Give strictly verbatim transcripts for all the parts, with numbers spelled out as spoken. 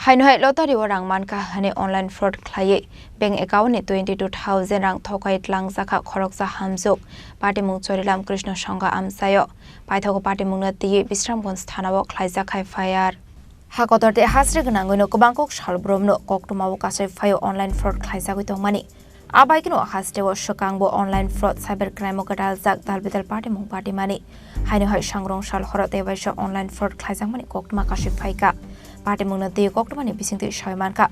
Haino hai lottery o rang mankha hwnwi online fraud khlaiwi bank account ni twenty two thousand rang thokai tlangjakha khoroksa hamjwk, patimung Chorilam Krishna Songha amchaio. Paithago patimungno twiwi Bisramganj thanao khlaijak F I R. Ha kotor tei hasri gwnangwino kwbang kok sal boromno koktwmao kasui phaio online fraud khlaijagwi tongmani. A bai kheno hasteo swkangbo online fraud cyber crime o gwdaljak dalbidal patimung patimani. Haino hai sangrong sal horo tei waisa online fraud khlaijakmani koktwma kasui phaikha. Patimungno twiwi koktwmani bisingtwi sawi mankha.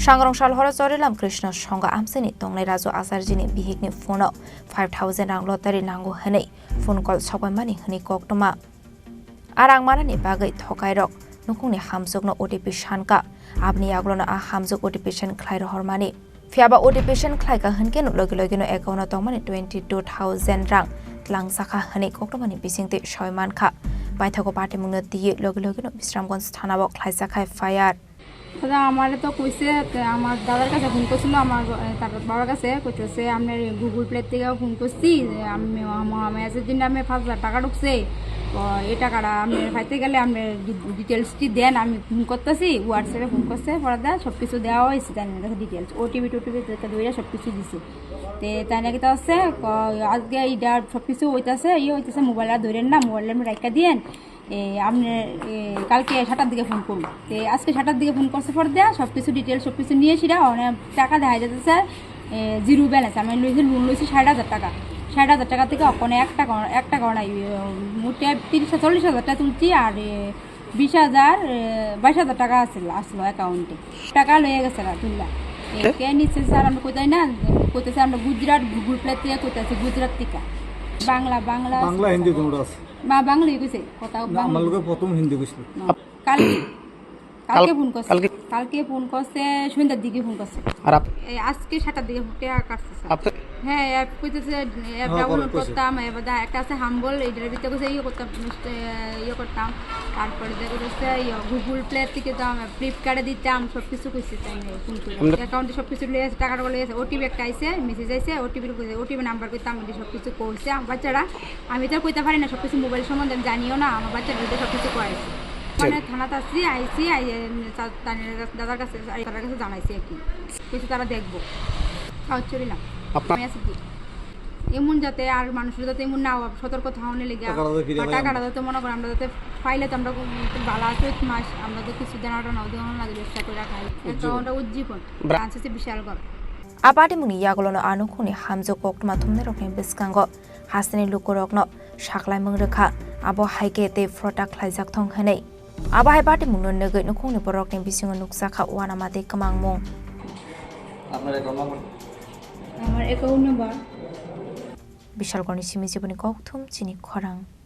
Sangrong sal horo Chorilam Krishna Songha amchaini tongnai Raju Acharjini bihikni phone o five thousand rang lottery nango hwnwi phone call sokbaimani hwnwi koktwma. A rang manani bagwi thokairok nukhungni hamjwkno O T P sankha. Aboni yagulono a hamjwk O T P send khlai rohormani. Phiyaba O T P send khlaikha hwnkhe logi logino account o tongmani twenty two thousand rang tlangjakha hwnwi koktwmani bisingtwi sawi mankha. Paithago patimungno twiwi logi logino Bisramganj thanao khlaijakha F I R. দাদা, আমারে তো কইছে, তে আমার দাদার কাছে ফোন করছিল, আমার, এ, তার বাবার কাছে কইতেছে, "আপনার এই Google Play থেকে ফোন করছি, যে আমি, আমার মেসেজ দিন নামে পাঁচ হাজার টাকা ঢুকছে, তো এই টাকাটা আপনি পাইতে গেলে আপনি ডি-, ডিটেলসটি দেন, আমি ফোন করতেছি।" WhatsApp-এ ফোন করছে, পরে দেয়, সব কিছু দেওয়া হয়েছে, তাই আমার কাছে ডিটেলস, ওটিপি টোটিপি যেটা ধরে সব কিছু দিছে। তে তাই নাকি তো আছে, ক-, আজকে এইটা সব কিছু হইতেছে, ইয়ে হইতেছে, মোবাইল আর ধরেন না, মোবাইল আপনি রাখা দিয়েন। এ, আপনি, এ, কালকে সাতটার দিকে ফোন করুন। তে আজকে সাতটার দিকে ফোন করছে পর দেয়া, সব কিছু ডিটেলস, সব কিছু নিয়ে সেটা অনেক টাকা দেখা যাচ্ছে, স্যার, এ, জিরো ব্যালেন্স। আমি লইছি, লোন লইছি ষাট হাজার টাকা। ষাট হাজার টাকা থেকে ওখানে এক টাকা, এক টাকাও নাই। এ, মোটে তিরিশ, চল্লিশ হাজার টাকা তুলছি, আর, এ, বিশ হাজার, এ, বাইশ হাজার টাকা আসলো, আসলো অ্যাকাউন্টে। টাকা লইয়া গেছে গা, তুললা। এ, কে? কে নিচ্ছে, স্যার, আমরা কোথায় না, কোথায়, স্যার, আমরা গুজরাট, Google Play থেকে কোথায় আছে, গুজরাট থেকে। বাংলা, বাংলা বাংলা, হিন্দি কোনোটা আছে? মা বাংলায় কইছে, কথা না, বাংলা আমার লোকে কইছে। প্রথম হিন্দি কইছিল। না। আপ-, কালকে, কালকে কাল-, ফোন করছে। কালকে? কালকে ফোন করছে, সন্ধ্যার দিকে ফোন করছে। আর আপ-, এই আজকে সাতটার দিকে ফোন, টেকা কাটছে, স্যার। আপ-, হ্যাঁ, অ্যাপ কইতেছে, অ্যাপ হ্যাঁ, ডাউনলোড কইছে। করতাম, এবার দা-, একটা আছে হাম্বল, এটার ভিতরে কইছে ইয়ে করতাম, এ, ইয়ে করতাম। তারপরে দেখা যাচ্ছে, ইয়ে, Google Play থেকে তো আমরা Flipkart-এ দিতাম, সব কিছু কইছে, তাই না, ফোন করে। আমরা অ্যাকাউন্টে সব কিছু লয়ে আছে, টাকাটা লয়ে আছে, ওটিপি একটা আইছে, মেসেজ আইছে, ওটিপি কইছে, ওটিপি নাম্বার কইতাম, এটা সব কিছু কইছে। আমার বাচ্চারা, আমি তো আর কইতে পারি না, সব কিছু মোবাইল সম্বন্ধে আমি জানিও না, আমার বাচ্চারা এটা সব কিছু করাইছে। ঠিক। মানে থানাত আসছি, আইছি, আই-, এ, তা-, তানির কাছে, দাদার কাছে, আই, তার কাছে জানাইছি আর কি। কিছু তারা দেখবো। কাউচুরি না। আপনার আমি আছি কি? এমন যাতে আর মানুষের যাতে এমন না হয়, সতর্ক থাকলে লেগে। টাকাটা তো ফিরে বা পাই টাকাটা আমরা। যাতে মনে করেন আমরা যাতে পাইলে তো আমরা কোন, একটু ভালো আছে, চৈত মাস, আমরা তো কিছু দেনা টেনা ওদের লাগে ব্যবসা করে খাই। উজ্জীবন। একটা ওটা উজ্জীবন। ব্রা- চান্স আছে বিশাল করে। A patimungni yagulono a nukhungni hamjwk koktwma thumnairokni bwskango hasteni lukurokno saklaimung rwkha, abo hai khe tei fraud khlaijak thung hwnwi. Abo hai patimungno nugwi nukhungni borokni bisingo nukjakha uanama tei kwmangmung. আপনার account number? আমার account number. Bishalgarhni simi jiboni kokthum chini khorang.